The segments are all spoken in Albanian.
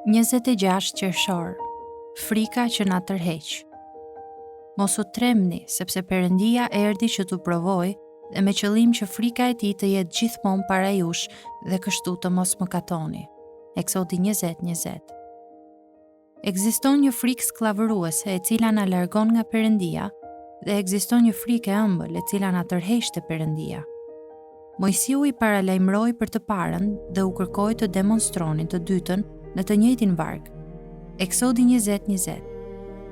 26 qershor, frika që na tërheq. Mos u trembni, sepse Perëndia erdhi që t'u provojë dhe me qëllim që frika e tij të jetë gjithmonë para jush dhe kështu të mos mëkatoni. Eksodi 20 20. Ekziston një frikë skllavëruese e cila na largon nga Perëndia dhe ekziston një frikë e ëmbël e cila na tërheq te Perëndia. Moisiu i paralajmëroi për të parën dhe u kërkoi të demonstronin të dytën në të njëjtin varg. Eksodi 20 20.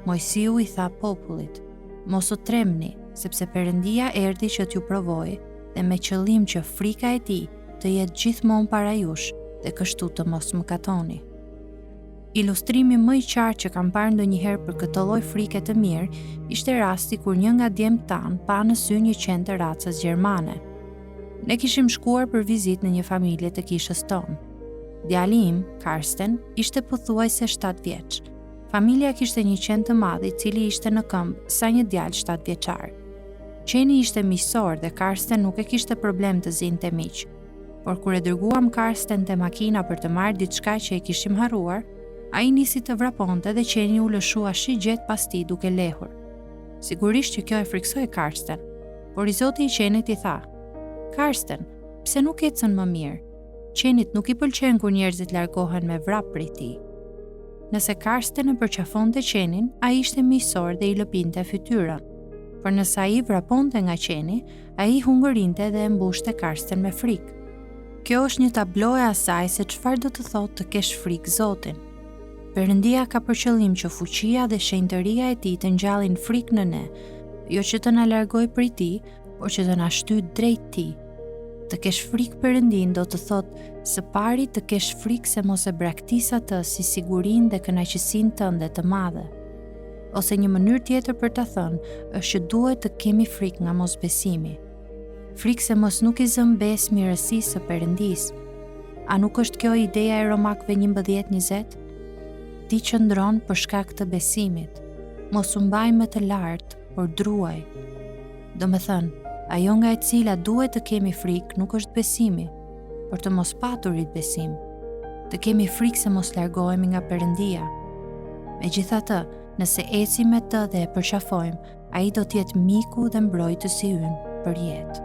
Moisiu i tha popullit: Mos u trembni, sepse Perëndia erdhi që t'ju provojë dhe me qëllim që frika e tij të jetë gjithmonë para jush dhe kështu të mos mëkatoni. Ilustrimi më i qartë që kam parë ndonjëherë për këtë lloj frike të mirë ishte rasti kur një nga djemtë tanë pa në sy një qen të racës gjermane. Ne kishim shkuar për vizitë në një familje të kishës tonë. Djali im, Karsten, ishte pothuajse 7 vjeç. Familja kishte një qen të madh i cili ishte në këmbë sa një djalë 7 vjeçar. Qeni ishte miqësor dhe Karsten nuk e kishte problem të zinte miq. Por kur e dërguam Karsten te makina për të marrë diçka që e kishim harruar, ai nisi të vraponte dhe qeni u lëshua shigjetë pas tij duke lehur. Sigurisht që kjo e frikësoi Karsten, por i zoti i qenit i tha: "Karsten, pse nuk ecën më mirë? Qenit nuk i pëlqen kur njerëzit largohen me vrap prej tij." Nëse Karsten e përqafonte qenin, ai ishte miqësor dhe i lëpinte fytyrën. Por nëse ai vraponte nga qeni, Ai hungërinte dhe e mbushte Karsten me frikë. Kjo është një tablo e asaj se çfarë do të thotë të kesh frikë Zotin. Perëndia ka për qëllim që fuqia dhe shenjtëria e tij të ngjallin frikë në ne, jo që të na largojë prej tij, por që të na shtyjë drejt tij. Të kesh frikë Perëndinë do të thotë së pari të kesh frikë se mos e braktis atë si sigurinë dhe kënaqësinë tënde të madhe. Ose një mënyrë tjetër për ta thënë është që duhet të kemi frikë nga mosbesimi. Frikë se mos nuk i zëmë besë mirësisë së Perëndisë. A nuk është kjo ideja e Romakëve 11:20? Ti qëndron për shkak të besimit. Mos u mbaj me të lartë, por druaj. Domethënë, ajo nga e cila duhet të kemi frikë nuk është besimi, por të mos paturit besim. Të kemi frikë se mos largohemi nga Perëndia. Megjithatë, nëse ecim me të dhe e përqafojmë, ai do të jetë miku dhe mbrojtësi ynë për jetë.